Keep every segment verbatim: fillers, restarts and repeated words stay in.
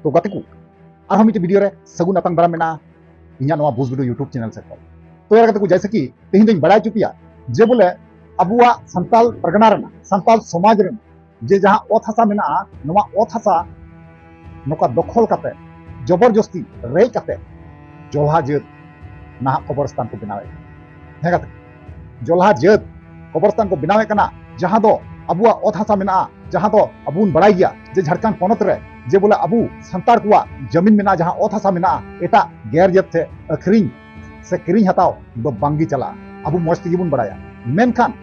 ᱛᱚ ᱜᱟᱛᱮ ᱠᱚ, ᱟᱨᱦᱚᱸ ᱢᱤᱫᱴᱮᱱ ᱵᱷᱤᱰᱤᱭᱳ ᱨᱮ ᱥᱟᱹᱜᱩᱱ ᱟᱛᱟᱝ ᱫᱟᱨᱟᱢ ᱢᱮᱱᱟᱜᱼᱟ ᱤᱧᱟᱹᱜ ᱱᱚᱣᱟ ᱵᱩᱡᱽ ᱵᱤᱰᱟᱹᱣ YouTube ᱪᱮᱱᱮᱞ ᱥᱮᱫ ᱠᱷᱚᱱ᱾ ᱛᱚ ᱜᱟᱛᱮ ᱠᱚ, ᱡᱮᱭᱥᱮ ᱠᱤ ᱛᱮᱦᱮᱧ ᱫᱚᱧ ᱵᱟᱲᱟᱭ ᱦᱚᱪᱚ ᱯᱮᱭᱟ ᱡᱮ ᱵᱚᱞᱮ ᱟᱵᱚᱣᱟᱜ ᱥᱟᱱᱛᱟᱞ ᱯᱟᱨᱜᱟᱱᱟ ᱨᱮᱱᱟᱜ, ᱥᱟᱱᱛᱟᱞ ᱥᱚᱢᱟᱡᱽ ᱨᱮᱱᱟᱜ ᱡᱮ ᱡᱟᱦᱟᱸ ᱚᱛ ᱦᱟᱥᱟ ᱢᱮᱱᱟᱜᱼᱟ, ᱱᱚᱣᱟ ᱚᱛ ᱦᱟᱥᱟ ᱱᱚᱝᱠᱟ ᱫᱚᱠᱷᱚᱞ ᱠᱟᱛᱮ, ᱡᱚᱵᱚᱨᱡᱚᱥᱛᱤ ᱨᱮᱡ ᱠᱟᱛᱮ ᱡᱚᱞᱦᱟ ᱡᱟᱹᱛ ᱱᱟᱦᱟᱜ ᱠᱚᱵᱚᱨᱥᱛᱟᱱ ᱠᱚ ᱵᱮᱱᱟᱣᱮᱫ ᱠᱟᱱᱟ᱾ ᱦᱮᱸ ᱜᱟᱛᱮ, ᱡᱚᱞᱦᱟ ᱡᱟᱹᱛ ᱠᱚᱵᱚᱨᱥᱛᱟᱱ ᱠᱚ ᱵᱮᱱᱟᱣᱮᱫ ᱠᱟᱱᱟ, ᱡᱟᱦᱟᱸ ᱫᱚ ᱟᱵᱚᱣᱟᱜ ᱚᱛ ᱦᱟᱥᱟ ᱢᱮᱱᱟᱜᱼᱟ, ᱡᱟᱦᱟᱸ ᱫᱚ ᱟᱵᱚ ᱵᱚᱱ ᱵᱟᱲᱟᱭ ᱜᱮᱭᱟ ᱡᱮ ᱡᱷᱟᱲᱠᱷᱚᱸᱰ ᱯᱚᱱᱚᱛ ᱨᱮ ᱡᱮ ᱵᱚᱞᱮ ᱟᱵᱚ ᱥᱟᱱᱛᱟᱲ ᱠᱚᱣᱟᱜ ᱡᱟᱢᱤᱱ ᱢᱮᱱᱟᱜᱼᱟ, ᱡᱟᱦᱟᱸ ᱚᱛ ᱦᱟᱥᱟ ᱢᱮᱱᱟᱜᱼᱟ, ᱮᱴᱟᱜ ᱜᱮᱨ ᱡᱟᱹᱛ ᱴᱷᱮᱱ ᱟᱹᱠᱷᱨᱤᱧ ᱥᱮ ᱠᱤᱨᱤᱧ ᱦᱟᱛᱟᱣ ᱫᱚ ᱵᱟᱝᱜᱮ ᱪᱟᱞᱟᱜᱼᱟ᱾ ᱟᱵᱚ ᱢᱚᱡᱽ ᱛᱮᱜᱮ ᱵᱚᱱ ᱵᱟᱲᱟᱭᱟ, ᱢᱮᱱᱠᱷᱟᱱ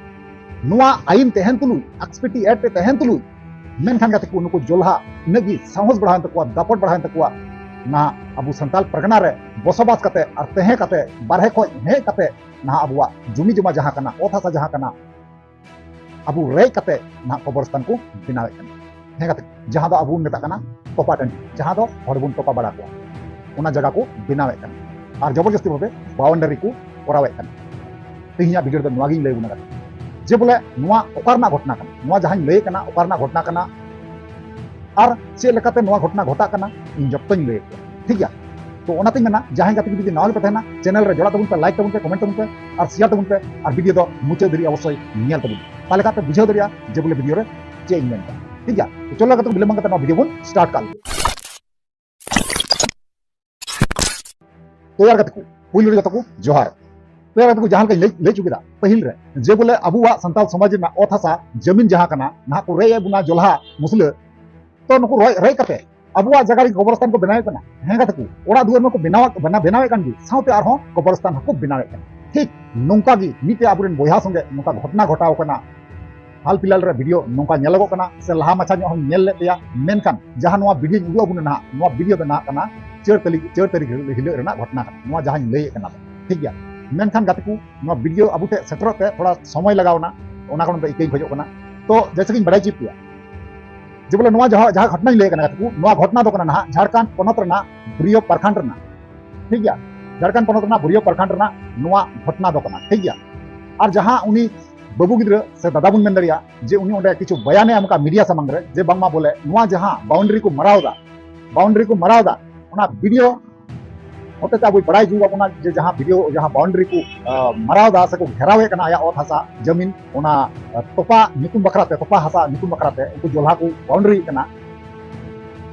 ᱱᱚᱣᱟ ᱟᱭᱤᱱ ᱛᱟᱦᱮᱱ ᱛᱩᱞᱩᱡ, ᱮᱠᱥ ᱯᱤ ᱴᱤ ᱮᱠᱴ ᱛᱟᱦᱮᱱ ᱛᱩᱞᱩᱡ, ᱢᱮᱱᱠᱷᱟᱱ ᱜᱟᱛᱮ ᱠᱚ, ᱱᱩᱠᱩ ᱡᱚᱞᱦᱟ ᱤᱱᱟᱹᱜ ᱜᱮ ᱥᱟᱦᱚᱥ ᱵᱟᱲᱦᱟᱣᱮᱱ ᱛᱟᱠᱚᱣᱟ, ᱫᱟᱯᱚᱴ ᱵᱟᱲᱦᱟᱣᱮᱱ ᱛᱟᱠᱚᱣᱟ, ᱱᱟᱦᱟᱜ ᱟᱵᱚ ᱥᱟᱱᱛᱟᱞ ᱯᱟᱨᱜᱟᱱᱟ ᱨᱮ ᱵᱚᱥᱚᱵᱟᱥ ᱠᱟᱛᱮ ᱟᱨ ᱛᱟᱦᱮᱸ ᱠᱟᱛᱮ, ᱵᱟᱨᱦᱮ ᱠᱷᱚᱱ ᱦᱮᱡ ᱠᱟᱛᱮ ᱱᱟᱦᱟᱜ ᱟᱵᱚᱣᱟᱜ ᱡᱩᱢᱤ ᱡᱚᱢᱟ ᱡᱟᱦᱟᱸ ᱠᱟᱱᱟ, ᱚᱛ ᱦᱟᱥᱟ ᱡᱟᱦᱟᱸ ᱠᱟᱱᱟ, ᱟᱵᱚ ᱨᱮᱡ ᱠᱟᱛᱮ ᱱᱟᱦᱟᱜ ᱠᱚᱵᱚᱨᱥᱛᱟᱱ ᱠᱚ ᱵᱮᱱᱟᱣᱮᱫ ᱠᱟᱱᱟ᱾ ᱦᱮᱸ ᱜᱟᱛᱮ, ᱡᱟᱦᱟᱸ ᱫᱚ ᱟᱵᱚ ᱵᱚᱱ ᱢᱮᱛᱟᱜ ᱠᱟᱱᱟ ᱛᱚᱯᱟ ᱴᱟᱺᱰᱤ, ᱡᱟᱦᱟᱸ ᱫᱚ ᱦᱚᱲ ᱵᱚᱱ ᱛᱚᱯᱟ ᱵᱟᱲᱟ ᱠᱚᱣᱟ, ᱚᱱᱟ ᱡᱟᱭᱜᱟ ᱠᱚ ᱵᱮᱱᱟᱣᱮᱫ ᱠᱟᱱᱟ ᱟᱨ ᱡᱚᱵᱚᱨᱡᱚᱥᱛᱤ ᱵᱷᱟᱵᱮ ᱵᱟᱣᱩᱱᱰᱟᱨᱤ ᱠᱚ ᱠᱚᱨᱟᱣᱮᱫ ᱠᱟᱱᱟ᱾ ᱛᱮᱦᱮᱧᱟᱜ ᱵᱷᱤᱰᱤᱭᱳ ᱨᱮᱫᱚ ᱱᱚᱣᱟ ᱜᱤᱧ ᱞᱟᱹᱭ ᱟᱵᱚᱱᱟ ᱜᱟᱛᱮ, ᱡᱮ ᱵᱚᱞᱮ ᱱᱚᱣᱟ ᱚᱠᱟ ᱨᱮᱱᱟᱜ ᱜᱷᱚᱴᱚᱱᱟ ᱠᱟᱱᱟ, ᱱᱚᱣᱟ ᱡᱟᱦᱟᱸᱧ ᱞᱟᱹᱭ ᱠᱟᱱᱟ ᱚᱠᱟ ᱨᱮᱱᱟᱜ ᱜᱷᱚᱴᱚᱱᱟ ᱠᱟᱱᱟ ᱟᱨ ᱪᱮᱫ ᱞᱮᱠᱟᱛᱮ ᱱᱚᱣᱟ ᱜᱷᱚᱴᱚᱱᱟ ᱜᱷᱚᱴᱟᱜ ᱠᱟᱱᱟ, ᱤᱧ ᱡᱚᱛᱚᱧ ᱞᱟᱹᱭ ᱟᱯᱮᱭᱟ, ᱴᱷᱤᱠ ᱜᱮᱭᱟ? ᱛᱚ ᱚᱱᱟᱛᱮᱧ ᱢᱮᱱᱟ, ᱡᱟᱦᱟᱸᱭ ᱜᱟᱛᱮ ᱠᱚ ᱡᱩᱫᱤ ᱱᱟᱣᱟ ᱜᱮᱯᱮ ᱛᱟᱦᱮᱱᱟ, ᱪᱮᱱᱮᱞ ᱨᱮ ᱡᱚᱲᱟᱜ ᱛᱟᱵᱚᱱ ᱯᱮ, ᱞᱟᱭᱤᱠ ᱛᱟᱵᱚᱱ ᱯᱮ, ᱠᱚᱢᱮᱱᱴ ᱛᱟᱵᱚᱱ ᱯᱮ ᱟᱨ ᱥᱮᱭᱟᱨ ᱛᱟᱵᱚᱱ ᱯᱮ ᱟᱨ ᱵᱷᱤᱰᱤᱭᱳ ᱫᱚ ᱢᱩᱪᱟᱹᱫ ᱫᱷᱟᱹᱵᱤᱡ ᱚᱵᱚᱥᱥᱳᱭ ᱧᱮᱞ ᱛᱟᱵᱚᱱ ᱯᱮ, ᱛᱟᱦᱚᱞᱮ ᱠᱷᱟᱱ ᱯᱮ ᱵᱩᱡᱷᱟᱹᱣ ᱫᱟᱲᱮᱭᱟᱜᱼᱟ ᱡᱮ ᱵᱚᱞᱮ ᱵᱷᱤᱰᱤᱭᱳ ᱨᱮ ᱪᱮᱫ ᱤᱧ ᱢᱮᱱ ᱮᱫᱟ, ᱴᱷᱤᱠ ᱜᱮᱭᱟ? ᱛᱚ ᱪᱚᱞᱚ ᱜᱟᱛᱮ ᱠᱚ, ᱵᱤᱞᱚᱢ ᱵᱟᱝ ᱠᱟᱛᱮ ᱱᱚᱣᱟ ᱵᱷᱤᱰᱤᱭᱳ ᱵᱚᱱ ᱥᱴᱟᱨᱴ ᱠᱟᱜ ᱞᱮᱜᱮ᱾ ᱛᱚ ᱭᱟᱨ ᱜᱟᱛᱮ ᱠᱚ, ᱯᱩᱭᱞᱩ ᱨᱮ ᱡᱚᱛᱚ ᱠᱚ ᱡᱚᱦᱟᱨ᱾ ᱛᱚ ᱭᱟᱨ ᱜᱟᱛᱮ ᱠᱚ, ᱡᱟᱦᱟᱸ ᱞᱮᱠᱟᱧ ᱞᱟᱹᱭ, ᱞᱟᱹᱭ ᱦᱚᱪᱚ ᱠᱮᱫᱟ ᱯᱟᱹᱦᱤᱞ ᱨᱮ, ᱡᱮ ᱵᱚᱞᱮ ᱟᱵᱚᱣᱟᱜ ᱥᱟᱱᱛᱟᱞ ᱥᱚᱢᱟᱡᱽ ᱨᱮᱱᱟᱜ ᱚᱛ ᱦᱟᱥᱟ ᱡᱟᱢᱤᱱ ᱡᱟᱦᱟᱸ ᱠᱟᱱᱟ, ᱱᱟᱦᱟᱜ ᱠᱚ ᱨᱮᱡ ᱮᱫ ᱵᱚᱱᱟ ᱡᱚᱞᱦᱟ ᱢᱩᱥᱞᱟᱹ, ᱛᱚ ᱱᱩᱠᱩ ᱨᱚᱡ, ᱨᱮᱡ ᱠᱟᱛᱮ ᱟᱵᱚᱣᱟᱜ ᱡᱟᱭᱜᱟ ᱨᱮ ᱠᱚᱵᱚᱨᱥᱛᱟᱱ ᱠᱚ ᱵᱮᱱᱟᱣᱮᱫ ᱠᱟᱱᱟ᱾ ᱦᱮᱸ ᱜᱟᱛᱮ ᱠᱚ, ᱚᱲᱟᱜ ᱫᱩᱣᱟᱹᱨ ᱢᱟᱠᱚ ᱵᱮᱱᱟᱣ, ᱵᱮᱱᱟᱣ, ᱵᱮᱱᱟᱣᱮᱫ ᱠᱟᱱ ᱜᱮ, ᱥᱟᱶᱛᱮ ᱟᱨᱦᱚᱸ ᱠᱚᱵᱚᱨᱥᱛᱟᱱ ᱦᱚᱸᱠᱚ ᱵᱮᱱᱟᱣᱮᱫ ᱠᱟᱱᱟ᱾ ᱴᱷᱤᱠ ᱱᱚᱝᱠᱟ ᱜᱮ ᱢᱤᱫᱴᱮᱡ ᱟᱵᱚᱨᱮᱱ ᱵᱚᱭᱦᱟ ᱥᱚᱸᱜᱮ ᱱᱚᱝᱠᱟ ᱜᱷᱚᱴᱚᱱᱟ ᱜᱷᱚᱴᱟᱣ ᱠᱟᱱᱟ᱾ ᱦᱟᱞ ᱯᱷᱤᱞᱦᱟᱞ ᱨᱮ ᱵᱷᱤᱰᱤᱭᱳ ᱱᱚᱝᱠᱟ ᱧᱮᱞᱚᱜᱚᱜ ᱠᱟᱱᱟ, ᱥᱮ ᱞᱟᱦᱟ ᱢᱟᱪᱷᱟ ᱧᱚᱜ ᱦᱚᱸᱧ ᱧᱮᱞ ᱞᱮᱫ ᱛᱟᱭᱟ, ᱢᱮᱱᱠᱷᱟᱱ ᱡᱟᱦᱟᱸ ᱱᱚᱣᱟ ᱵᱷᱤᱰᱤᱭᱳᱧ ᱩᱫᱩᱜ ᱟᱵᱚᱱᱟ ᱱᱟᱦᱟᱜ, ᱱᱚᱣᱟ ᱵᱷᱤᱰᱤᱭᱳ ᱫᱚ ᱱᱟᱦᱟᱜ ᱠᱟᱱᱟ ᱪᱟᱹᱨ ᱛᱟᱹᱨᱤᱠᱷ, ᱪᱟᱹᱨ ᱛᱟᱹᱨᱤᱠᱷ ᱦᱤᱞᱳᱜ ᱨᱮᱱᱟᱜ ᱜᱷᱚᱴᱚᱱᱟ ᱠᱟᱱᱟ, ᱱᱚᱣᱟ ᱡᱟᱦᱟᱸᱧ ᱞᱟᱹᱭᱮᱫ ᱠᱟᱱᱟ᱾ ᱴᱷᱤᱠ ᱜᱮᱭᱟ, ᱢᱮᱱᱠᱷᱟᱱ ᱜᱟᱛᱮ ᱠᱚ, ᱱᱚᱣᱟ ᱵᱷᱤᱰᱤᱭᱳ ᱟᱵᱚ ᱴᱷᱮᱱ ᱥᱮᱴᱮᱨᱚᱜ ᱛᱮ ᱛᱷᱚᱲᱟ ᱥᱚᱢᱚᱭ ᱞᱟᱜᱟᱣ ᱮᱱᱟ, ᱚᱱᱟ ᱠᱟᱨᱚᱱ ᱛᱮ ᱤᱠᱟᱹᱧ ᱠᱷᱚᱡᱚᱜ ᱠᱟᱱᱟ᱾ ᱛᱚ ᱡᱮᱭᱥᱮ ᱠᱤᱧ ᱵᱟᱲᱟᱭ ᱦᱚᱪᱚᱭᱮᱫ ᱯᱮᱭᱟ ᱡᱮ ᱵᱚᱞᱮ ᱱᱚᱣᱟ ᱡᱟᱦᱟᱸ, ᱡᱟᱦᱟᱸ ᱜᱷᱚᱴᱚᱱᱟᱧ ᱞᱟᱹᱭ ᱠᱟᱱᱟ ᱜᱟᱛᱮ ᱠᱚ, ᱱᱚᱣᱟ ᱜᱷᱚᱴᱚᱱᱟ ᱫᱚ ᱠᱟᱱᱟ ᱱᱟᱦᱟᱜ ᱡᱷᱟᱲᱠᱷᱚᱸᱰ ᱯᱚᱱᱚᱛ ᱨᱮᱱᱟᱜ ᱵᱩᱨᱤᱭᱚ ᱯᱨᱚᱠᱷᱚᱸᱰ ᱨᱮᱱᱟᱜ, ᱴᱷᱤᱠ ᱜᱮᱭᱟ, ᱡᱷᱟᱲᱠᱷᱚᱸᱰ ᱯᱚᱱᱚᱛ ᱨᱮᱱᱟᱜ ᱵᱩᱨᱤᱭᱚ ᱯᱨᱚᱠᱷᱚᱸᱰ ᱨᱮᱱᱟᱜ ᱱᱚᱣᱟ ᱜᱷᱚᱴᱚᱱᱟ ᱫᱚ ᱠᱟᱱᱟ, ᱴᱷᱤᱠ ᱜᱮᱭᱟ᱾ ᱟᱨ ᱡᱟᱦᱟᱸ ᱩᱱᱤ ᱵᱟᱹᱵᱩ ᱜᱤᱫᱽᱨᱟᱹ ᱥᱮ ᱫᱟᱫᱟ ᱵᱚᱱ ᱢᱮᱱ ᱫᱟᱲᱮᱭᱟᱜᱼᱟ, ᱡᱮ ᱩᱱᱤ ᱚᱸᱰᱮ ᱠᱤᱪᱷᱩ ᱵᱚᱭᱟᱱᱮ ᱮᱢ ᱠᱟᱜᱼᱟ ᱢᱤᱰᱤᱭᱟ ᱥᱟᱢᱟᱝ ᱨᱮ, ᱡᱮ ᱵᱟᱝᱢᱟ ᱵᱚᱞᱮ ᱱᱚᱣᱟ ᱡᱟᱦᱟᱸ ᱵᱟᱣᱩᱱᱰᱟᱨᱤ ᱠᱚ ᱢᱟᱨᱟᱣ ᱮᱫᱟ, ᱵᱟᱣᱩᱱᱰᱟᱨᱤ ᱠᱚ ᱢᱟᱨᱟᱣ ᱮᱫᱟ, ᱚᱱᱟ ᱵᱷᱤᱰᱤᱭᱳ ᱦᱚᱛᱮᱛᱮ ᱟᱵᱚᱭ ᱵᱟᱲᱟᱭ ᱦᱚᱪᱚ ᱟᱵᱚᱱᱟ ᱡᱮ ᱡᱟᱦᱟᱸ ᱵᱷᱤᱰᱤᱭᱳ, ᱡᱟᱦᱟᱸ ᱵᱟᱣᱩᱱᱰᱟᱨᱤ ᱠᱚ ᱢᱟᱨᱟᱣ ᱮᱫᱟ ᱥᱮᱠᱚ ᱜᱷᱮᱨᱟᱣᱮᱫ ᱠᱟᱱᱟ ᱟᱭᱟᱜ ᱚᱛ ᱦᱟᱥᱟ ᱡᱟᱹᱢᱤᱱ, ᱚᱱᱟ ᱛᱚᱯᱟ ᱧᱩᱛᱩᱢ ᱵᱟᱠᱷᱨᱟᱛᱮ, ᱛᱚᱯᱟ ᱦᱟᱥᱟ ᱧᱩᱛᱩᱢ ᱵᱟᱠᱷᱨᱟᱛᱮ ᱩᱱᱠᱩ ᱡᱚᱞᱦᱟ ᱠᱚ ᱵᱟᱣᱩᱱᱰᱟᱨᱤᱭᱮᱫ ᱠᱟᱱᱟ᱾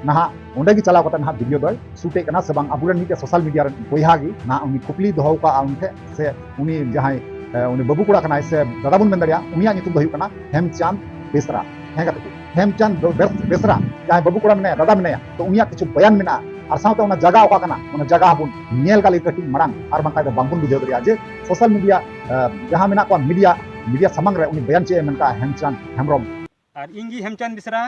ᱱᱟᱦᱟᱜ ᱚᱸᱰᱮ ᱜᱮ ᱪᱟᱞᱟᱣ ᱠᱟᱛᱮ ᱱᱟᱦᱟᱜ ᱵᱷᱤᱰᱤᱭᱳ ᱫᱚᱭ ᱥᱩᱴᱮᱫ ᱠᱟᱱᱟ ᱥᱮ ᱵᱟᱝ, ᱟᱵᱚᱨᱮᱱ ᱢᱤᱫᱴᱮᱱ ᱥᱳᱥᱟᱞ ᱢᱤᱰᱤᱭᱟ ᱨᱮᱱ ᱵᱚᱭᱦᱟ ᱜᱮ ᱱᱟᱦᱟᱜ ᱩᱱᱤ ᱠᱩᱠᱞᱤ ᱫᱚᱦᱚ ᱟᱠᱟᱫᱼᱟ ᱩᱱᱤ ᱴᱷᱮᱱ, ᱥᱮ ᱩᱱᱤ ᱡᱟᱦᱟᱸᱭ, ᱮ, ᱩᱱᱤ ᱵᱟᱹᱵᱩ ᱠᱚᱲᱟ ᱠᱟᱱᱟᱭ ᱥᱮ ᱫᱟᱫᱟ ᱵᱚᱱ ᱢᱮᱱ ᱫᱟᱲᱮᱭᱟᱜᱼᱟ, ᱩᱱᱤᱭᱟᱜ ᱧᱩᱛᱩᱢ ᱫᱚ ᱦᱩᱭᱩᱜ ᱠᱟᱱᱟ ᱦᱮᱢᱪᱟᱸᱫᱽ ᱵᱮᱥᱨᱟ᱾ ᱦᱮᱸ ᱜᱟᱛᱮ ᱠᱚ, ᱦᱮᱢᱪᱟᱸᱫᱽ ᱵᱮᱥ-, ᱵᱮᱥᱨᱟ, ᱡᱟᱦᱟᱸᱭ ᱵᱟᱹᱵᱩ ᱠᱚᱲᱟ ᱢᱮᱱᱟᱭᱟ, ᱫᱟᱫᱟ ᱢᱮᱱᱟᱭᱟ, ᱛᱚ ᱩᱱᱤᱭᱟᱜ ᱠᱤᱪᱷᱩ ᱵᱚᱭᱟᱱ ᱢᱮᱱᱟᱜᱼᱟ, ᱟᱨ ᱥᱟᱶᱛᱮ ᱚᱱᱟ ᱡᱟᱭᱜᱟ ᱚᱠᱟ ᱠᱟᱱᱟ, ᱚᱱᱟ ᱡᱟᱭᱜᱟ ᱦᱚᱸᱵᱚᱱ ᱧᱮᱞ ᱠᱟᱜ ᱞᱮᱜᱮ ᱠᱟᱹᱴᱤᱡ ᱢᱟᱲᱟᱝ, ᱟᱨ ᱵᱟᱝᱠᱷᱟᱱ ᱫᱚ ᱵᱟᱝᱵᱚᱱ ᱵᱩᱡᱷᱟᱹᱣ ᱫᱟᱲᱮᱭᱟᱜᱼᱟ ᱡᱮ ᱥᱳᱥᱟᱞ ᱢᱤᱰᱤᱭᱟ, ᱮ, ᱡᱟᱦᱟᱸ ᱢᱮᱱᱟᱜ ᱠᱚᱣᱟ ᱢᱤᱰᱤᱭᱟ, ᱢᱤᱰᱤᱭᱟ ᱥᱟᱢᱟᱝ ᱨᱮ ᱩᱱᱤ ᱵᱚᱭᱟᱱ ᱪᱮᱫ ᱮ ᱢᱮᱱ ᱠᱟᱜᱼᱟ ᱦᱮᱢᱪᱟᱸᱫᱽ ᱦᱮᱢᱵᱨᱚᱢ᱾ ᱟᱨ ᱤᱧ ᱜᱮ ᱦᱮᱢᱪᱟᱸᱫᱽ ᱵᱮᱥᱨᱟ,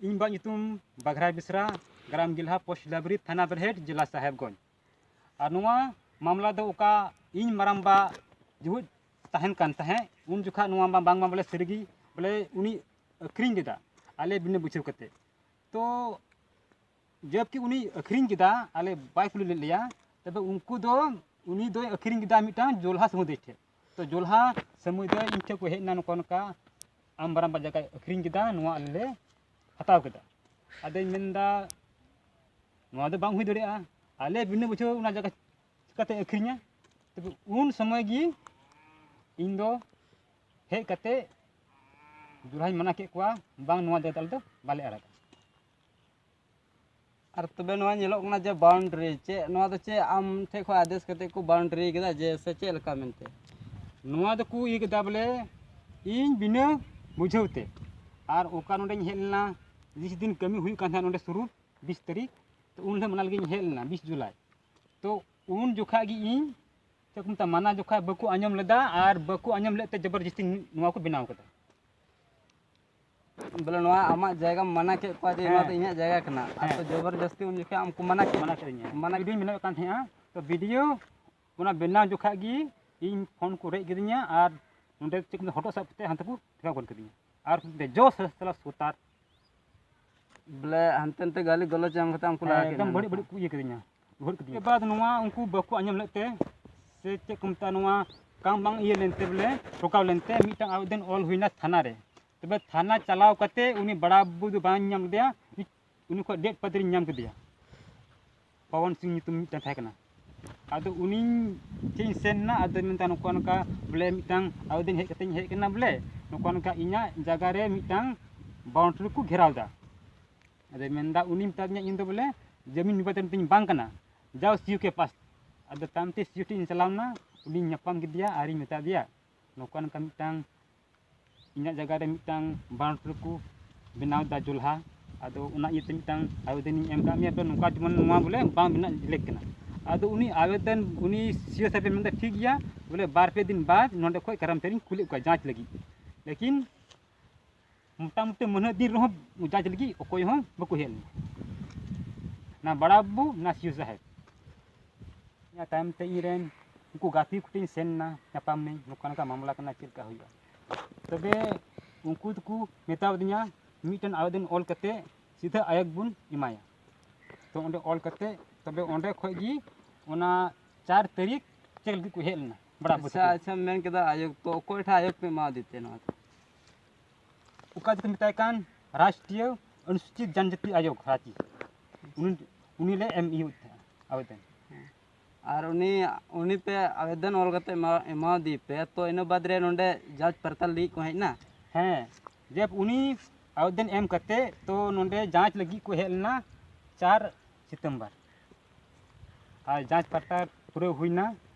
ᱤᱧ ᱵᱟᱵᱟᱣᱟᱜ ᱧᱩᱛᱩᱢ ᱵᱟᱜᱷᱨᱟᱭ ᱵᱮᱥᱨᱟ, ᱜᱨᱟᱢ ᱜᱤᱞᱦᱟ, ᱯᱳᱥᱴ ᱞᱟᱵᱽᱨᱤ, ᱛᱷᱟᱱᱟ ᱵᱮᱨᱦᱮᱴ, ᱡᱮᱞᱟ ᱥᱟᱦᱮᱵᱽᱜᱚᱸᱡᱽ᱾ ᱟᱨ ᱱᱚᱣᱟ ᱢᱟᱢᱞᱟ ᱫᱚ ᱚᱠᱟ ᱤᱧ ᱢᱟᱨᱟᱝᱵᱟ ᱡᱩᱦᱩᱫ ᱛᱟᱦᱮᱱ ᱠᱟᱱ ᱛᱟᱦᱮᱸᱫ, ᱩᱱ ᱡᱚᱠᱷᱟ ᱱᱚᱣᱟ ᱢᱟ ᱵᱟᱝᱢᱟ ᱵᱚᱞᱮ ᱥᱟᱹᱨᱤᱜᱮ ᱵᱚᱞᱮ ᱩᱱᱤ ᱟᱹᱠᱷᱨᱤᱧ ᱞᱮᱫᱟ, ᱟᱞᱮ ᱵᱤᱱᱟᱹ ᱵᱩᱡᱷᱟᱹᱣ ᱠᱟᱛᱮ᱾ ᱛᱚ ᱡᱚᱵᱠᱤ ᱩᱱᱤ ᱟᱹᱠᱷᱨᱤᱧ ᱠᱮᱫᱟ, ᱟᱞᱮ ᱵᱟᱭ ᱠᱩᱞᱤ ᱞᱮᱫ ᱞᱮᱭᱟ, ᱛᱚᱵᱮ ᱩᱱᱠᱩ ᱫᱚ, ᱩᱱᱤ ᱫᱚᱭ ᱟᱹᱠᱷᱨᱤᱧ ᱠᱮᱫᱟ ᱢᱤᱫᱴᱟᱝ ᱡᱚᱞᱦᱟ ᱥᱟᱹᱢᱩᱫᱟᱹᱭ ᱴᱷᱮᱱ᱾ ᱛᱚ ᱡᱚᱞᱦᱟ ᱥᱟᱹᱢᱩᱫᱟᱹᱭ ᱤᱧ ᱴᱷᱮᱱ ᱠᱚ ᱦᱮᱡ ᱮᱱᱟ, ᱱᱚᱝᱠᱟ ᱱᱚᱝᱠᱟ ᱟᱢ ᱢᱟᱨᱟᱝᱵᱟ ᱡᱟᱭᱜᱟᱭ ᱟᱹᱠᱷᱨᱤᱧ ᱠᱮᱫᱟ, ᱱᱚᱣᱟ ᱟᱞᱮ ᱞᱮ ᱦᱟᱛᱟᱣ ᱠᱮᱫᱟ᱾ ᱟᱫᱚᱧ ᱢᱮᱱᱫᱟ, ᱱᱚᱣᱟ ᱫᱚ ᱵᱟᱝ ᱦᱩᱭ ᱫᱟᱲᱮᱭᱟᱜᱼᱟ, ᱟᱞᱮ ᱵᱤᱱᱟᱹ ᱵᱩᱡᱷᱟᱹᱣ ᱚᱱᱟ ᱡᱟᱭᱜᱟ ᱪᱤᱠᱟᱹᱛᱮ ᱟᱹᱠᱷᱨᱤᱧᱟ? ᱛᱚᱵᱮ ᱩᱱ ᱥᱚᱢᱚᱭ ᱜᱮ ᱤᱧ ᱫᱚ ᱦᱮᱡ ᱠᱟᱛᱮ ᱡᱚᱞᱦᱟᱧ ᱢᱟᱱᱟ ᱠᱮᱫ ᱠᱚᱣᱟ, ᱵᱟᱝ, ᱱᱚᱣᱟ ᱡᱟᱭᱜᱟ ᱟᱞᱮ ᱫᱚ ᱵᱟᱞᱮ ᱟᱲᱟᱜᱟ᱾ ᱟᱨ ᱛᱚᱵᱮ ᱱᱚᱣᱟ ᱧᱮᱞᱚᱜ ᱠᱟᱱᱟ ᱡᱮ ᱵᱟᱣᱩᱱᱰᱟᱨᱤ, ᱪᱮᱫ ᱱᱚᱣᱟ ᱫᱚ ᱪᱮᱫ ᱟᱢ ᱴᱷᱮᱡ ᱠᱷᱚᱱ ᱟᱫᱮᱥ ᱠᱟᱛᱮ ᱠᱚ ᱵᱟᱣᱩᱱᱰᱟᱨᱤ ᱠᱮᱫᱟ ᱡᱮ, ᱥᱮ ᱪᱮᱫ ᱞᱮᱠᱟ ᱢᱮᱱᱛᱮ? ᱱᱚᱣᱟ ᱫᱚᱠᱚ ᱤᱭᱟᱹ ᱠᱮᱫᱟ ᱵᱚᱞᱮ ᱤᱧ ᱵᱤᱱᱟᱹ ᱵᱩᱡᱷᱟᱹᱣ ᱛᱮ᱾ ᱟᱨ ᱚᱠᱟ ᱱᱚᱰᱮᱧ ᱦᱮᱡ ᱞᱮᱱᱟ, ᱵᱤᱥ ᱫᱤᱱ ᱠᱟᱹᱢᱤ ᱦᱩᱭᱩᱜ ᱠᱟᱱ ᱛᱟᱦᱮᱸᱫ ᱱᱚᱰᱮ ᱥᱩᱨᱩ ᱵᱤᱥ ᱛᱟᱹᱨᱤᱠᱷ, ᱛᱚ ᱩᱱ ᱦᱤᱞᱳᱜ ᱚᱱᱟ ᱞᱟᱹᱜᱤᱫ ᱤᱧ ᱦᱮᱡ ᱞᱮᱱᱟ ᱵᱤᱥ ᱡᱩᱞᱟᱭ᱾ ᱛᱚ ᱩᱱ ᱡᱚᱠᱷᱟ ᱜᱮ ᱤᱧ ᱪᱮᱫ ᱠᱚ ᱢᱮᱛᱟᱜᱼᱟ, ᱢᱟᱱᱟ ᱡᱚᱠᱷᱟ ᱵᱟᱠᱚ ᱟᱸᱡᱚᱢ ᱞᱮᱫᱟ ᱟᱨ ᱵᱟᱠᱚ ᱟᱸᱡᱚᱢ ᱞᱮᱫ ᱛᱮ ᱡᱚᱵᱚᱨᱡᱚᱥᱛᱤ ᱱᱚᱣᱟ ᱠᱚ ᱵᱮᱱᱟᱣ ᱠᱟᱫᱟ᱾ ᱵᱚᱞᱮ ᱱᱚᱣᱟ ᱟᱢᱟᱜ ᱡᱟᱭᱜᱟᱢ ᱢᱟᱱᱟ ᱠᱮᱫ ᱠᱚᱣᱟ ᱡᱮ ᱱᱚᱣᱟ ᱫᱚ ᱦᱮᱸ᱾ ᱤᱧᱟᱹᱜ ᱡᱟᱭᱜᱟ ᱠᱟᱱᱟ, ᱟᱨ ᱦᱮᱸ᱾ ᱛᱚ ᱡᱚᱵᱚᱨᱡᱚᱥᱛᱤ ᱩᱱ ᱡᱚᱠᱷᱮᱡ ᱟᱢ ᱠᱚ ᱢᱟᱱᱟ ᱠᱮᱫ ᱢᱟᱱᱟ ᱢᱮᱭᱟ᱾ ᱠᱮᱫᱤᱧᱟ᱾ ᱢᱟᱱᱟ ᱵᱷᱤᱰᱤᱭᱳᱧ ᱵᱮᱱᱟᱣᱮᱫ ᱠᱟᱱ ᱛᱟᱦᱮᱸᱜᱼᱟ, ᱛᱚ ᱵᱷᱤᱰᱤᱭᱳ ᱚᱱᱟ ᱵᱮᱱᱟᱣ ᱡᱚᱠᱷᱟ ᱜᱮ ᱤᱧ ᱯᱷᱳᱱ ᱠᱚ ᱨᱮᱡ ᱠᱤᱫᱤᱧᱟ ᱟᱨ ᱱᱚᱸᱰᱮ ᱪᱮᱫ ᱠᱚ ᱢᱮᱛᱟᱜᱼᱟ, ᱦᱚᱴᱚᱜ ᱥᱟᱵ ᱠᱟᱛᱮ ᱦᱟᱱᱛᱮ ᱠᱚ ᱴᱷᱮᱠᱟᱣ ᱜᱚᱫ ᱠᱤᱫᱤᱧᱟ᱾ ᱟᱨ ᱠᱚ ᱢᱮᱛᱟᱹᱧᱟ, "ᱡᱚ ᱥᱟᱞᱟ ᱥᱩᱛᱟᱨ!" ᱵᱚᱞᱮ ᱦᱟᱱᱛᱮ ᱱᱟᱛᱮ ᱜᱟᱹᱞᱤ ᱜᱟᱞᱚᱪ ᱮᱢ ᱠᱟᱛᱮ ᱩᱱᱠᱩ ᱞᱟᱦᱟ ᱦᱮᱸ, ᱠᱮᱫ ᱮᱠᱫᱚᱢ ᱢᱮᱭᱟ ᱵᱟᱹᱲᱤᱡ ᱱᱚᱝᱠᱟ᱾ ᱵᱟᱹᱲᱤᱡ ᱠᱚ ᱤᱭᱟᱹ ᱠᱤᱫᱤᱧᱟ, ᱨᱩᱣᱟᱹᱲ ᱠᱤᱫᱤᱧᱟ᱾ ᱩᱥᱠᱮ ᱵᱟᱫ ᱱᱚᱣᱟ ᱩᱱᱠᱩ ᱵᱟᱠᱚ ᱟᱸᱡᱚᱢ ᱞᱮᱫ ᱛᱮ, ᱥᱮ ᱪᱮᱫ ᱠᱚ ᱢᱮᱛᱟᱜᱼᱟ, ᱱᱚᱣᱟ ᱠᱟᱢ ᱵᱟᱝ ᱤᱭᱟᱹ ᱞᱮᱱᱛᱮ, ᱵᱚᱞᱮ ᱴᱷᱚᱠᱟᱣ ᱞᱮᱱᱛᱮ ᱢᱤᱫᱴᱟᱝ ᱟᱵᱮᱫᱚᱱ ᱚᱞ ᱦᱩᱭᱱᱟ ᱛᱷᱟᱱᱟ ᱨᱮ᱾ ᱛᱚᱵᱮ ᱛᱷᱟᱱᱟ ᱪᱟᱞᱟᱣ ᱠᱟᱛᱮ ᱩᱱᱤ ᱵᱟᱲᱟ ᱵᱟᱹᱵᱩ ᱫᱚ ᱵᱟᱝ ᱧᱟᱢ ᱞᱮᱫᱮᱭᱟ, ᱩᱱᱤ ᱩᱱᱤ ᱠᱷᱚᱱ ᱰᱮᱰ ᱯᱟᱫᱽᱨᱤᱧ ᱧᱟᱢ ᱠᱮᱫᱮᱭᱟ, ᱯᱟᱣᱚᱱ ᱥᱤᱝ ᱧᱩᱛᱩᱢ ᱢᱤᱫᱴᱟᱝ ᱛᱟᱦᱮᱸ ᱠᱟᱱᱟ᱾ ᱟᱫᱚ ᱩᱱᱤ ᱴᱷᱮᱱ ᱤᱧ ᱥᱮᱱ ᱮᱱᱟ, ᱟᱫᱚᱧ ᱢᱮᱱᱫᱟ ᱱᱚᱝᱠᱟ ᱱᱚᱝᱠᱟ ᱵᱚᱞᱮ ᱢᱤᱫᱴᱟᱝ ᱟᱵᱮᱫᱚᱱ ᱦᱮᱡ ᱠᱟᱛᱮᱧ ᱦᱮᱡ ᱠᱟᱱᱟ ᱵᱚᱞᱮ, ᱱᱚᱝᱠᱟ ᱱᱚᱝᱠᱟ ᱤᱧᱟᱹᱜ ᱡᱟᱭᱜᱟ ᱨᱮ ᱢᱤᱫᱴᱟᱝ ᱵᱟᱣᱩᱱᱰᱟᱨᱤ ᱠᱚ ᱜᱷᱮᱨᱟᱣ ᱮᱫᱟ᱾ ᱟᱫᱚᱭ ᱢᱮᱱᱫᱟ, ᱩᱱᱤ ᱢᱮᱛᱟᱫᱤᱧᱟ ᱤᱧ ᱫᱚ ᱵᱚᱞᱮ ᱡᱟᱢᱤᱱ ᱵᱤᱵᱟᱫ ᱨᱮᱱ ᱛᱤᱧ ᱵᱟᱝ ᱠᱟᱱᱟ, ᱡᱟᱣ ᱥᱤᱭᱳ ᱠᱮ ᱯᱟᱥ᱾ ᱟᱫᱚ ᱛᱟᱭᱚᱢ ᱛᱮ ᱥᱤᱭᱳ ᱴᱷᱮᱱ ᱤᱧ ᱪᱟᱞᱟᱣ ᱮᱱᱟ, ᱩᱱᱤᱧ ᱧᱟᱯᱟᱢ ᱠᱮᱫᱮᱭᱟ ᱟᱨᱤᱧ ᱢᱮᱛᱟ ᱫᱮᱭᱟ, ᱱᱚᱝᱠᱟ ᱱᱚᱝᱠᱟ ᱢᱤᱫᱴᱟᱝ ᱤᱧᱟᱹᱜ ᱡᱟᱭᱜᱟ ᱨᱮ ᱢᱤᱫᱴᱟᱝ ᱵᱟᱣᱩᱱᱰᱟᱨᱤ ᱠᱚ ᱵᱮᱱᱟᱣ ᱮᱫᱟ ᱡᱚᱞᱦᱟ, ᱟᱫᱚ ᱚᱱᱟ ᱤᱭᱟᱹᱛᱮ ᱢᱤᱫᱴᱟᱝ ᱟᱵᱮᱫᱚᱱᱤᱧ ᱮᱢ ᱠᱟᱜ ᱢᱮᱭᱟ, ᱛᱚ ᱱᱚᱝᱠᱟ ᱡᱮᱢᱚᱱ ᱱᱚᱣᱟ ᱵᱚᱞᱮ ᱵᱟᱝ ᱵᱮᱱᱟᱜ ᱞᱮᱠ ᱠᱟᱱᱟ᱾ ᱟᱫᱚ ᱩᱱᱤ ᱟᱵᱮᱫᱚᱱ, ᱩᱱᱤ ᱥᱤᱭᱳ ᱥᱟᱦᱮᱵ ᱮ ᱢᱮᱱᱫᱟ, ᱴᱷᱤᱠ ᱜᱮᱭᱟ, ᱵᱚᱞᱮ ᱵᱟᱨ ᱯᱮ ᱫᱤᱱ ᱵᱟᱫ ᱱᱚᱰᱮ ᱠᱷᱚᱱ ᱠᱟᱨᱟᱢᱪᱟᱨᱤᱧ ᱠᱩᱞᱮᱫ ᱠᱚᱣᱟ ᱡᱟᱸᱪ ᱞᱟᱹᱜᱤᱫ, ᱞᱮᱠᱤᱱ ᱢᱚᱴᱟᱢᱩᱴᱤ ᱢᱟᱹᱱᱦᱟᱹ ᱫᱤᱱ ᱨᱮᱦᱚᱸ ᱡᱟᱸᱪ ᱞᱟᱹᱜᱤᱫ ᱚᱠᱚᱭ ᱦᱚᱸ ᱵᱟᱠᱚ ᱦᱮᱡ ᱞᱮᱱᱟ, ᱱᱟ ᱵᱟᱲᱟ ᱵᱟᱹᱵᱩ ᱱᱟ ᱥᱤᱭᱳ ᱥᱟᱦᱮᱵ᱾ ᱤᱱᱟᱹ ᱛᱟᱭᱚᱢ ᱛᱮ ᱤᱧ ᱨᱮᱱ ᱩᱱᱠᱩ ᱜᱟᱛᱮ ᱠᱚᱴᱷᱮᱱ ᱤᱧ ᱥᱮᱱ ᱮᱱᱟ, ᱧᱟᱯᱟᱢ ᱱᱟᱹᱧ, ᱱᱚᱝᱠᱟ ᱱᱚᱝᱠᱟ ᱢᱟᱢᱞᱟ ᱠᱟᱱᱟ, ᱪᱮᱫ ᱞᱮᱠᱟ ᱦᱩᱭᱩᱜᱼᱟ? ᱛᱚᱵᱮ ᱩᱱᱠᱩ ᱫᱚᱠᱚ ᱢᱮᱛᱟ ᱫᱤᱧᱟ, ᱢᱤᱫᱴᱮᱱ ᱟᱵᱮᱫᱚᱱ ᱚᱞ ᱠᱟᱛᱮ ᱥᱤᱫᱷᱟᱹ ᱟᱭᱳᱜᱽ ᱵᱚᱱ ᱮᱢᱟᱭᱟ᱾ ᱛᱚ ᱚᱸᱰᱮ ᱚᱞ ᱠᱟᱛᱮ ᱛᱚᱵᱮ ᱚᱸᱰᱮ ᱠᱷᱚᱡ ᱜᱮ ᱚᱱᱟ ᱪᱟᱨ ᱛᱟᱹᱨᱤᱠᱷ ᱪᱮᱠ ᱞᱟᱹᱜᱤᱫ ᱠᱚ ᱦᱮᱡ ᱞᱮᱱᱟ ᱵᱟᱲᱟ ᱵᱟᱹᱵᱩ ᱟᱪᱪᱷᱟ, ᱛᱟᱠᱚ᱾ ᱟᱪᱪᱷᱟ, ᱢᱮᱱ ᱠᱮᱫᱟ ᱟᱭᱳᱜᱽ, ᱛᱚ ᱚᱠᱚᱭ ᱴᱷᱮᱱ ᱟᱭᱳᱜᱽ ᱯᱮ ᱮᱢᱟ ᱫᱮ ᱛᱮ ᱱᱚᱣᱟ ᱫᱚ? ᱚᱠᱟ ᱫᱚᱠᱚ ᱢᱮᱛᱟᱭ ᱠᱟᱱ ᱨᱟᱥᱴᱨᱤᱭᱚ ᱚᱱᱩᱥᱩᱪᱤᱛ ᱡᱟᱱᱡᱟᱛᱤ ᱟᱭᱳᱜᱽ, ᱨᱟᱸᱪᱤ, ᱩᱱᱤ, ᱩᱱᱤ ᱞᱮ ᱮᱢ ᱤᱭᱟᱹ ᱛᱟᱦᱮᱸᱫ ᱟᱵᱮᱫᱚᱱ᱾ ᱟᱨ ᱩᱱᱤ, ᱩᱱᱤ ᱯᱮ ᱟᱵᱮᱫᱚᱱ ᱚᱞ ᱠᱟᱛᱮ ᱮᱢᱟ, ᱮᱢᱟᱣᱟᱫᱮ ᱯᱮ, ᱛᱚ ᱤᱱᱟᱹ ᱵᱟᱫᱽ ᱨᱮ ᱱᱚᱰᱮ ᱡᱟᱸᱪ ᱯᱟᱲᱛᱟᱞ ᱞᱟᱹᱜᱤᱫ ᱠᱚ ᱦᱮᱡ ᱮᱱᱟ? ᱦᱮᱸ, ᱡᱮ ᱩᱱᱤ ᱟᱵᱮᱫᱚᱱ ᱮᱢ ᱠᱟᱛᱮ ᱛᱚ ᱱᱚᱰᱮ ᱡᱟᱸᱪ ᱞᱟᱹᱜᱤᱫ ᱠᱚ ᱦᱮᱡ ᱞᱮᱱᱟ ᱪᱟᱨ ᱥᱤᱛᱚᱢᱵᱚᱨ᱾ ᱟᱨ ᱡᱟᱸᱪ ᱯᱟᱲᱛᱟᱞ ᱯᱩᱨᱟᱹ ᱦᱩᱭᱱᱟ,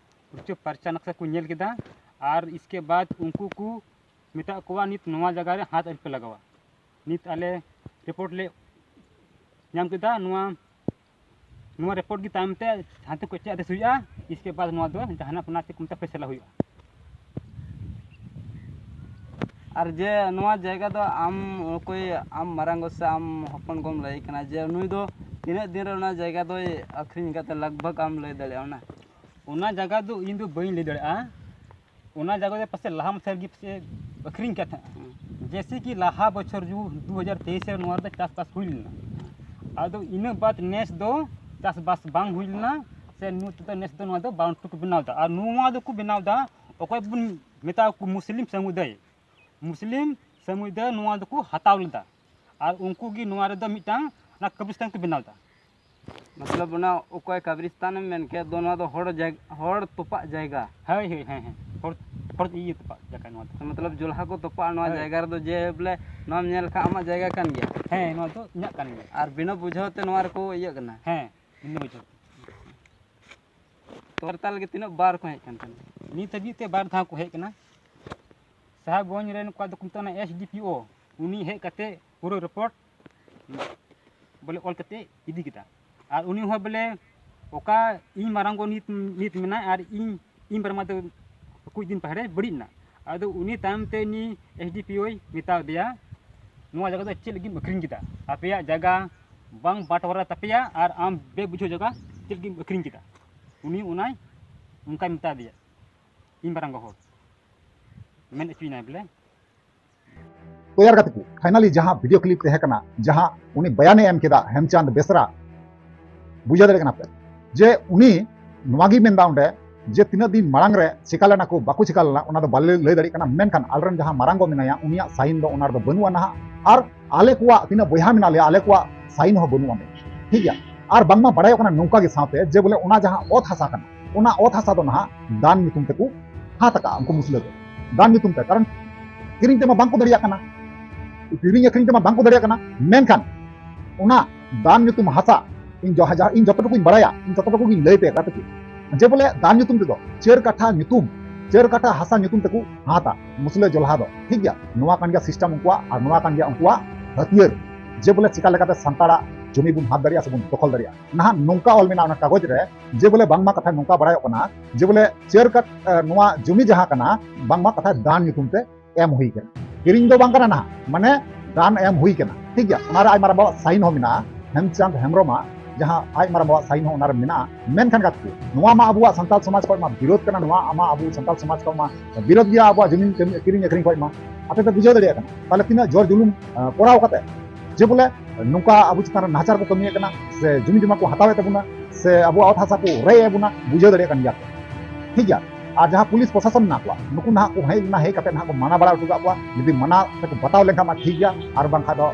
ᱯᱩᱨᱪᱟᱹ ᱯᱟᱨᱪᱟ ᱱᱚᱠᱥᱟ ᱠᱚ ᱧᱮᱞ ᱠᱮᱫᱟ᱾ ᱟᱨ ᱤᱥᱠᱮ ᱵᱟᱫ ᱩᱱᱠᱩ ᱠᱚ ᱢᱮᱛᱟᱜ ᱠᱚᱣᱟ, ᱱᱤᱛ ᱱᱚᱣᱟ ᱡᱟᱭᱜᱟ ᱨᱮ ᱦᱟᱛ ᱟᱹᱨᱤ ᱯᱮ ᱞᱟᱜᱟᱣᱟ᱾ ᱱᱤᱛ ᱟᱞᱮ ᱨᱤᱯᱳᱨᱴ ᱞᱮ ᱧᱟᱢ ᱠᱮᱫᱟ, ᱱᱚᱣᱟ, ᱱᱚᱣᱟ ᱨᱤᱯᱳᱨᱴ ᱜᱮ ᱛᱟᱭᱚᱢ ᱛᱮ ᱦᱟᱱᱛᱮ ᱠᱚ ᱪᱮᱫ ᱟᱫᱮᱥ ᱦᱩᱭᱩᱜᱼᱟ, ᱤᱥᱠᱮ ᱵᱟᱫ ᱱᱚᱣᱟ ᱫᱚ ᱡᱟᱦᱟᱱᱟᱜ ᱚᱱᱟ ᱪᱮᱫ ᱠᱚ ᱢᱮᱛᱟᱜᱼᱟ, ᱯᱷᱮᱥᱞᱟ ᱦᱩᱭᱩᱜᱼᱟ᱾ ᱟᱨ ᱡᱮ ᱱᱚᱣᱟ ᱡᱟᱭᱜᱟ ᱫᱚ ᱟᱢ ᱚᱠᱚᱭ, ᱟᱢ ᱢᱟᱨᱟᱝ ᱜᱚ ᱥᱮ ᱟᱢ ᱦᱚᱯᱚᱱ ᱜᱚᱢ ᱞᱟᱹᱭ ᱠᱟᱱᱟ, ᱡᱮ ᱱᱩᱭ ᱫᱚ ᱛᱤᱱᱟᱹᱜ ᱫᱤᱱ ᱨᱮ ᱚᱱᱟ ᱡᱟᱭᱜᱟ ᱫᱚᱭ ᱟᱹᱠᱷᱨᱤᱧ ᱠᱟᱫ ᱛᱮ, ᱞᱟᱜᱽ ᱵᱷᱟᱜᱽ ᱟᱢ ᱞᱟᱹᱭ ᱫᱟᱲᱮᱭᱟᱜᱼᱟ ᱚᱱᱟ? ᱚᱱᱟ ᱡᱟᱭᱜᱟ ᱫᱚ ᱤᱧ ᱫᱚ ᱵᱟᱹᱧ ᱞᱟᱹᱭ ᱫᱟᱲᱮᱭᱟᱜᱼᱟ᱾ ᱚᱱᱟ ᱡᱟᱭᱜᱟ ᱫᱚ ᱯᱟᱥᱮᱡ ᱞᱟᱦᱟ ᱢᱟᱥᱮ ᱨᱮᱜᱮ ᱯᱟᱥᱮᱡ ᱟᱹᱠᱷᱨᱤᱧ ᱠᱟᱫ ᱛᱟᱦᱮᱸᱜᱼᱟ᱾ ᱦᱩᱸ᱾ ᱡᱮᱭᱥᱮ ᱠᱤ ᱞᱟᱦᱟ ᱵᱚᱪᱷᱚᱨ ᱡᱩ-, ᱫᱩ ᱦᱟᱡᱟᱨ ᱛᱮᱭᱤᱥ ᱨᱮ ᱱᱚᱣᱟ ᱨᱮᱫᱚ ᱪᱟᱥᱵᱟᱥ ᱦᱩᱭ ᱞᱮᱱᱟ᱾ ᱟᱫᱚ ᱤᱱᱟᱹ ᱵᱟᱫ ᱱᱮᱥ ᱫᱚ ᱪᱟᱥᱵᱟᱥ ᱵᱟᱝ ᱦᱩᱭ ᱞᱮᱱᱟ, ᱥᱮ ᱱᱤᱛ ᱫᱚ ᱱᱮᱥ ᱫᱚ ᱱᱚᱣᱟ ᱫᱚ ᱵᱟᱣᱩᱱᱰᱟᱨᱤ ᱠᱚ ᱵᱮᱱᱟᱣ ᱮᱫᱟ᱾ ᱟᱨ ᱱᱚᱣᱟ ᱫᱚᱠᱚ ᱵᱮᱱᱟᱣ ᱮᱫᱟ ᱚᱠᱚᱭ ᱵᱚᱱ ᱢᱮᱛᱟ ᱠᱚ ᱢᱩᱥᱞᱤᱢ ᱥᱟᱹᱢᱩᱫᱟᱭ᱾ ᱢᱩᱥᱞᱤᱢ ᱥᱟᱹᱢᱩᱫᱟᱭ ᱱᱚᱣᱟ ᱫᱚᱠᱚ ᱦᱟᱛᱟᱣ ᱞᱮᱫᱟ᱾ ᱟᱨ ᱩᱱᱠᱩ ᱜᱮ ᱱᱚᱣᱟ ᱨᱮᱫᱚ ᱢᱤᱫᱴᱟᱝ ᱚᱱᱟ ᱠᱟᱵᱨᱤᱥᱛᱟᱱ ᱠᱚ ᱵᱮᱱᱟᱣ ᱮᱫᱟ᱾ ᱢᱚᱛᱞᱚᱵ ᱚᱱᱟ ᱚᱠᱚᱭ ᱠᱟᱵᱨᱤᱥᱛᱟᱱ ᱮᱢ ᱢᱮᱱ ᱠᱮᱫ ᱫᱚ, ᱱᱚᱣᱟ ᱫᱚ ᱦᱚᱲ ᱡᱟᱭ-, ᱦᱚᱲ ᱛᱚᱯᱟᱜ ᱡᱟᱭᱜᱟ᱾ ᱦᱳᱭ, ᱦᱳᱭ, ᱦᱮᱸ, ᱦᱮᱸ᱾ ᱦᱚᱲ, ᱦᱚᱲ ᱤᱭᱟᱹ ᱛᱚᱯᱟᱜ ᱡᱟᱭᱜᱟ ᱱᱚᱣᱟ ᱫᱚ᱾ ᱢᱚᱛᱞᱚᱵ ᱡᱚᱞᱦᱟ ᱠᱚ ᱛᱚᱯᱟᱜ ᱱᱚᱣᱟ ᱦᱳᱭ᱾ ᱡᱟᱭᱜᱟ ᱨᱮᱫᱚ, ᱡᱮ ᱵᱚᱞᱮ ᱱᱚᱣᱟᱢ ᱧᱮᱞ ᱞᱮᱠᱷᱟᱱ ᱟᱢᱟᱜ ᱡᱟᱭᱜᱟ ᱠᱟᱱ ᱜᱮᱭᱟ᱾ ᱦᱮᱸ, ᱱᱚᱣᱟ ᱫᱚ ᱤᱧᱟᱹᱜ ᱠᱟᱱ ᱜᱮᱭᱟ᱾ ᱟᱨ ᱵᱤᱱᱟᱹ ᱵᱩᱡᱷᱟᱹᱣ ᱛᱮ ᱱᱚᱣᱟ ᱨᱮᱠᱚ ᱤᱭᱟᱹᱜ ᱠᱟᱱᱟ᱾ ᱦᱮᱸ, ᱵᱤᱱᱟᱹ ᱵᱩᱡᱷᱟᱹᱣ ᱛᱮ᱾ ᱛᱚ ᱛᱟᱦᱞᱮ ᱜᱮ ᱛᱤᱱᱟᱹᱜ ᱵᱟᱨ ᱠᱚ ᱦᱮᱡ ᱠᱟᱱ ᱛᱟᱦᱮᱱᱟ? ᱱᱤᱛ ᱦᱟᱹᱵᱤᱡ ᱛᱮ ᱵᱟᱨ ᱫᱷᱟᱣ ᱠᱚ ᱦᱮᱡ ᱠᱟᱱᱟ᱾ ᱥᱟᱦᱟᱵᱽᱜᱚᱸᱡᱽ ᱨᱮ ᱱᱩᱠᱩ ᱫᱚᱠᱚ ᱢᱮᱛᱟᱜ ᱠᱟᱱᱟ S D P O, ᱩᱱᱤ ᱦᱮᱡ ᱠᱟᱛᱮ ᱯᱩᱨᱟᱹ report ᱵᱚᱞᱮ ᱚᱞ ᱠᱟᱛᱮ ᱤᱫᱤ ᱠᱮᱫᱟ᱾ ᱟᱨ ᱩᱱᱤ ᱦᱚᱸ ᱵᱚᱞᱮ ᱚᱠᱟ ᱤᱧ ᱢᱟᱨᱟᱝ ᱜᱚ ᱱᱤᱛ, ᱱᱤᱛ ᱢᱮᱱᱟᱭ ᱟᱨ ᱤᱧ, ᱤᱧ ᱵᱟᱨᱢᱟ ᱫᱚ ᱠᱩᱪ ᱫᱤᱱ ᱯᱟᱦᱲᱮ ᱵᱟᱹᱲᱤᱡ ᱮᱱᱟ᱾ ᱟᱫᱚ ᱩᱱᱤ ᱛᱟᱭᱚᱢ ᱛᱮ ᱩᱱᱤ S D P O ᱭ ᱢᱮᱛᱟ ᱫᱮᱭᱟ, "ᱱᱚᱣᱟ ᱡᱟᱭᱜᱟ ᱫᱚ ᱪᱮᱫ ᱞᱟᱹᱜᱤᱫ ᱮᱢ ᱟᱹᱠᱷᱨᱤᱧ ᱠᱮᱫᱟ? ᱟᱯᱮᱭᱟᱜ ᱡᱟᱭᱜᱟ ᱵᱟᱝ ᱵᱟᱸᱴᱣᱟᱨᱟ ᱛᱟᱯᱮᱭᱟ ᱟᱨ ᱟᱢ ᱵᱮᱵᱩᱡᱷᱟᱹᱣ ᱡᱟᱭᱜᱟ ᱪᱮᱫ ᱞᱟᱹᱜᱤᱫ ᱮᱢ ᱟᱹᱠᱷᱨᱤᱧ ᱠᱮᱫᱟ?" ᱩᱱᱤ ᱚᱱᱟᱭ ᱚᱱᱠᱟᱭ ᱢᱮᱛᱟ ᱫᱮᱭᱟ, ᱤᱧ ᱢᱟᱨᱟᱝ ᱜᱚ ᱦᱚᱲ ᱢᱮᱱ ᱦᱚᱪᱚᱭᱮᱱᱟᱭ ᱵᱚᱞᱮ᱾ ᱛᱚᱭᱟᱨ ᱠᱟᱛᱮ ᱠᱚ finally ᱡᱟᱦᱟᱸ video clip ᱛᱟᱦᱮᱸ ᱠᱟᱱᱟ, ᱡᱟᱦᱟᱸ ᱩᱱᱤ ᱵᱟᱭᱟᱱᱮ ᱮᱢ ᱠᱮᱫᱟ ᱦᱮᱢᱪᱟᱸᱫᱽ ᱵᱮᱥᱨᱟ, ᱵᱩᱡᱷᱟᱹᱣ ᱫᱟᱲᱮᱭᱟᱜ ᱠᱟᱱᱟ ᱯᱮ ᱡᱮ ᱩᱱᱤ ᱱᱚᱣᱟ ᱜᱮᱭ ᱢᱮᱱᱫᱟ ᱚᱸᱰᱮ ᱡᱮ ᱛᱤᱱᱟᱹᱜ ᱫᱤᱱ ᱢᱟᱲᱟᱝ ᱨᱮ ᱪᱤᱠᱟ ᱞᱮᱱᱟ ᱠᱚ, ᱵᱟᱠᱚ ᱪᱤᱠᱟ ᱞᱮᱱᱟ, ᱚᱱᱟ ᱫᱚ ᱵᱟᱞᱮ ᱞᱟᱹᱭ ᱫᱟᱲᱮᱭᱟᱜ ᱠᱟᱱᱟ, ᱢᱮᱱᱠᱷᱟᱱ ᱟᱞᱮᱨᱮᱱ ᱡᱟᱦᱟᱸ ᱢᱟᱨᱟᱝ ᱜᱚ ᱢᱮᱱᱟᱭᱟ, ᱩᱱᱤᱭᱟᱜ sign ᱫᱚ ᱚᱱᱟ ᱨᱮᱫᱚ ᱵᱟᱹᱱᱩᱜᱼᱟ ᱱᱟᱦᱟᱜ, ᱟᱨ ᱟᱞᱮ ᱠᱚᱣᱟᱜ ᱛᱤᱱᱟᱹᱜ ᱵᱚᱭᱦᱟ ᱢᱮᱱᱟᱜ ᱞᱮᱭᱟ, ᱟᱞᱮ ᱠᱚᱣᱟᱜ sign ᱦᱚᱸ ᱵᱟᱹᱱᱩᱜᱼᱟ, ᱴᱷᱤᱠ ᱜᱮᱭᱟ᱾ ᱟᱨ ᱵᱟᱝᱢᱟ ᱵᱟᱲᱟᱭᱚᱜ ᱠᱟᱱᱟ ᱱᱚᱝᱠᱟ ᱜᱮ ᱥᱟᱶᱛᱮ ᱡᱮ ᱵᱚᱞᱮ ᱚᱱᱟ ᱡᱟᱦᱟᱸ ᱚᱛ ᱦᱟᱥᱟ ᱠᱟᱱᱟ, ᱚᱱᱟ ᱚᱛ ᱦᱟᱥᱟ ᱫᱚ ᱱᱟᱦᱟᱜ ᱫᱟᱱ ᱧᱩᱛᱩᱢ ᱛᱮᱠᱚ ᱦᱟᱛ ᱟᱠᱟᱫᱼᱟ ᱩᱱᱠᱩ ᱢᱩᱥᱞᱟᱹ ᱫᱚ, ᱫᱟᱱ ᱧᱩᱛᱩᱢ ᱛᱮ᱾ ᱠᱟᱨᱚᱱ ᱠᱤᱨᱤᱧ ᱛᱮᱢᱟ ᱵᱟᱝᱠᱚ ᱫᱟᱲᱮᱭᱟᱜ ᱠᱟᱱᱟ, ᱠᱤᱨᱤᱧ ᱟᱹᱠᱷᱨᱤᱧ ᱛᱮᱢᱟ ᱵᱟᱝᱠᱚ ᱫᱟᱲᱮᱭᱟᱜ ᱠᱟᱱᱟ, ᱢᱮᱱᱠᱷᱟᱱ ᱚᱱᱟ ᱫᱟᱱ ᱧᱩᱛᱩᱢ ᱦᱟᱥᱟ ᱤᱧ ᱡᱟᱦᱟᱸ, ᱡᱟᱦᱟᱸ ᱤᱧ ᱡᱚᱛᱚ ᱴᱩᱠᱩᱧ ᱵᱟᱲᱟᱭᱟ, ᱤᱧ ᱛᱚᱛᱚ ᱴᱩᱠᱩ ᱜᱤᱧ ᱞᱟᱹᱭ ᱯᱮ ᱜᱟᱛᱮ ᱠᱚ, ᱡᱮ ᱵᱚᱞᱮ ᱫᱟᱱ ᱧᱩᱛᱩᱢ ᱛᱮᱫᱚ ᱪᱟᱹᱨ ᱠᱟᱴᱷᱟ ᱧᱩᱛᱩᱢ, ᱪᱟᱹᱨ ᱠᱟᱴᱷᱟ ᱦᱟᱥᱟ ᱧᱩᱛᱩᱢ ᱛᱮᱠᱚ ᱦᱟᱛᱟ ᱢᱩᱥᱞᱟᱹ ᱡᱚᱞᱦᱟ ᱫᱚ, ᱴᱷᱤᱠ ᱜᱮᱭᱟ᱾ ᱱᱚᱣᱟ ᱠᱟᱱ ᱜᱮᱭᱟ system ᱩᱱᱠᱩᱣᱟᱜ ᱟᱨ ᱱᱚᱣᱟ ᱠᱟᱱ ᱜᱮᱭᱟ ᱩᱱᱠᱩᱣᱟᱜ ᱦᱟᱹᱛᱭᱟᱹᱨ, ᱡᱮ ᱵᱚᱞᱮ ᱪᱤᱠᱟ ᱞᱮᱠᱟᱛᱮ ᱥᱟᱱᱛᱟᱲᱟᱜ ᱡᱚᱢᱤ ᱵᱚᱱ ᱦᱟᱛ ᱫᱟᱲᱮᱭᱟᱜᱼᱟ ᱥᱮᱵᱚᱱ ᱫᱚᱠᱷᱚᱞ ᱫᱟᱲᱮᱭᱟᱜᱼᱟ᱾ ᱱᱟᱦᱟᱜ ᱱᱚᱝᱠᱟ ᱚᱞ ᱢᱮᱱᱟᱜᱼᱟ ᱚᱱᱟ ᱠᱟᱜᱚᱡᱽ ᱨᱮ ᱡᱮ ᱵᱚᱞᱮ ᱵᱟᱝᱢᱟ ᱠᱟᱛᱷᱟ ᱱᱚᱝᱠᱟ ᱵᱟᱲᱟᱭᱚᱜ ᱠᱟᱱᱟ ᱡᱮ ᱵᱚᱞᱮ ᱪᱟᱹᱨ ᱠᱟᱴ-, ᱮ, ᱱᱚᱣᱟ ᱡᱚᱢᱤ ᱡᱟᱦᱟᱸ ᱠᱟᱱᱟ ᱵᱟᱝᱢᱟ ᱠᱟᱛᱷᱟ ᱫᱟᱱ ᱧᱩᱛᱩᱢ ᱛᱮ ᱮᱢ ᱦᱩᱭ ᱠᱟᱱᱟ, ᱠᱤᱨᱤᱧ ᱫᱚ ᱵᱟᱝ ᱠᱟᱱᱟ ᱱᱟᱦᱟᱜ, ᱢᱟᱱᱮ ᱫᱟᱱ ᱮᱢ ᱦᱩᱭ ᱠᱟᱱᱟ, ᱴᱷᱤᱠ ᱜᱮᱭᱟ᱾ ᱚᱱᱟᱨᱮ ᱟᱡ ᱢᱟᱨᱟᱝ ᱵᱟᱵᱟᱣᱟᱜ sign ᱦᱚᱸ ᱢᱮᱱᱟᱜᱼᱟ, ᱦᱮᱢᱪᱟᱸᱫᱽ ᱦᱮᱢᱵᱨᱚᱢᱟᱜ ᱡᱟᱦᱟᱸ ᱟᱡ ᱢᱟᱨᱟᱝ ᱵᱟᱵᱟᱣᱟᱜ sign ᱦᱚᱸ ᱚᱱᱟᱨᱮ ᱢᱮᱱᱟᱜᱼᱟ᱾ ᱢᱮᱱᱠᱷᱟᱱ ᱜᱟᱛᱮ ᱠᱚ, ᱱᱚᱣᱟ ᱢᱟ ᱟᱵᱚᱣᱟᱜ ᱥᱟᱱᱛᱟᱲ ᱥᱚᱢᱟᱡᱽ ᱠᱷᱚᱱ ᱢᱟ ᱵᱤᱨᱳᱫ ᱠᱟᱱᱟ, ᱱᱚᱣᱟ ᱢᱟ ᱟᱵᱚ ᱥᱟᱱᱛᱟᱲ ᱥᱚᱢᱟᱡᱽ ᱠᱷᱚᱱ ᱢᱟ ᱵᱤᱨᱳᱫ ᱜᱮᱭᱟ ᱟᱵᱚᱣᱟᱜ ᱡᱚᱢᱤ ᱠᱤᱨᱤᱧ ᱟᱹᱠᱷᱨᱤᱧ ᱠᱷᱚᱱ ᱢᱟ᱾ ᱟᱯᱮ ᱯᱮ ᱵᱩᱡᱷᱟᱹᱣ ᱫᱟᱲᱮᱭᱟᱜ ᱠᱟᱱᱟ ᱛᱟᱦᱞᱮ ᱛᱤᱱᱟᱹᱜ ᱡᱳᱨ ᱡᱩᱞᱩᱢ, ᱟᱸ, ᱠᱚᱨᱟᱣ ᱠᱟᱛᱮ ᱡᱮ ᱵᱚᱞᱮ ᱱᱚᱝᱠᱟ ᱟᱵᱚ ᱪᱮᱛᱟᱱ ᱨᱮ ᱱᱟᱦᱟᱪᱟᱨ ᱠᱚ ᱠᱟᱹᱢᱤᱭᱮᱫ ᱠᱟᱱᱟ, ᱥᱮ ᱡᱩᱢᱤ ᱡᱚᱢᱟ ᱠᱚ ᱦᱟᱛᱟᱣᱮᱫ ᱛᱟᱵᱚᱱᱟ, ᱥᱮ ᱟᱵᱚᱣᱟᱜ ᱚᱛ ᱦᱟᱥᱟ ᱠᱚ ᱨᱮᱡ ᱮᱫ ᱵᱚᱱᱟ, ᱵᱩᱡᱷᱟᱹᱣ ᱫᱟᱲᱮᱭᱟᱜ ᱠᱟᱱ ᱜᱮᱭᱟ ᱯᱮ, ᱴᱷᱤᱠ ᱜᱮᱭᱟ᱾ ᱟᱨ ᱡᱟᱦᱟᱸ ᱯᱩᱞᱤᱥ ᱯᱨᱚᱥᱟᱥᱚᱱ ᱢᱮᱱᱟᱜ ᱠᱚᱣᱟ, ᱱᱩᱠᱩ ᱱᱟᱦᱟᱜ ᱠᱚ ᱦᱮᱡ ᱞᱮᱱᱟ, ᱦᱮᱡ ᱠᱟᱛᱮ ᱱᱟᱦᱟᱜ ᱠᱚ ᱢᱟᱱᱟ ᱵᱟᱲᱟ ᱦᱚᱴᱚ ᱠᱟᱜ ᱠᱚᱣᱟ, ᱡᱩᱫᱤ ᱢᱟᱱᱟ ᱛᱮᱠᱚ ᱵᱟᱛᱟᱣ ᱞᱮᱱᱠᱷᱟᱱ ᱢᱟ ᱴᱷᱤᱠ ᱜᱮᱭᱟ, ᱟᱨ ᱵᱟᱝᱠᱷᱟᱱ ᱫᱚ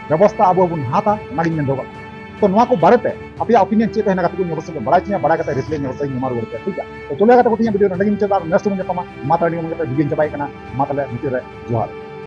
ᱵᱮᱵᱚᱥᱛᱷᱟ ᱟᱵᱚ ᱵᱚᱱ ᱦᱟᱛᱟ, ᱚᱱᱟᱜᱤᱧ ᱢᱮᱱ ᱫᱚᱦᱚ ᱠᱟᱜ ᱠᱟᱱᱟ᱾ ᱛᱚ ᱱᱚᱣᱟ ᱠᱚ ᱵᱟᱨᱮᱛᱮ ᱟᱯᱮᱭᱟᱜ ᱚᱯᱤᱱᱤᱭᱚᱱ ᱪᱮᱫ ᱛᱟᱦᱮᱱᱟ ᱠᱟᱛᱮ ᱠᱚ ᱚᱵᱚᱥᱥᱳᱭ ᱯᱮ ᱵᱟᱲᱟᱭ ᱦᱚᱪᱚᱧᱟ, ᱵᱟᱲᱟᱭ ᱠᱟᱛᱮ ᱨᱤᱯᱞᱟᱭ ᱤᱧ ᱚᱵᱚᱥᱥᱳᱭ ᱤᱧ ᱮᱢᱟ ᱨᱩᱣᱟᱹᱲ ᱯᱮᱭᱟ, ᱴᱷᱤᱠ ᱜᱮᱭᱟ? ᱛᱚ ᱪᱚᱞᱚ ᱠᱟᱛᱮ ᱠᱚ ᱛᱤᱧᱟ ᱵᱷᱤᱰᱤᱭᱳ ᱱᱚᱰᱮ ᱜᱤᱧ ᱢᱩᱪᱟᱹᱫᱟ, ᱱᱮᱠᱥᱴ ᱵᱚᱱ ᱧᱟᱯᱟᱢᱟ, ᱢᱟ ᱛᱟᱦᱞᱮ ᱱᱤᱭᱟᱹ ᱢᱚᱱᱮ ᱠᱟᱛᱮ ᱵᱷᱤᱰᱤᱭᱳᱧ ᱪᱟᱵᱟᱭᱮᱫ ᱠᱟᱱᱟ, ᱢᱟ ᱛᱟᱦᱞᱮ ᱢᱩᱪᱟᱹᱫ ᱨᱮ ᱡᱚᱦᱟᱨ᱾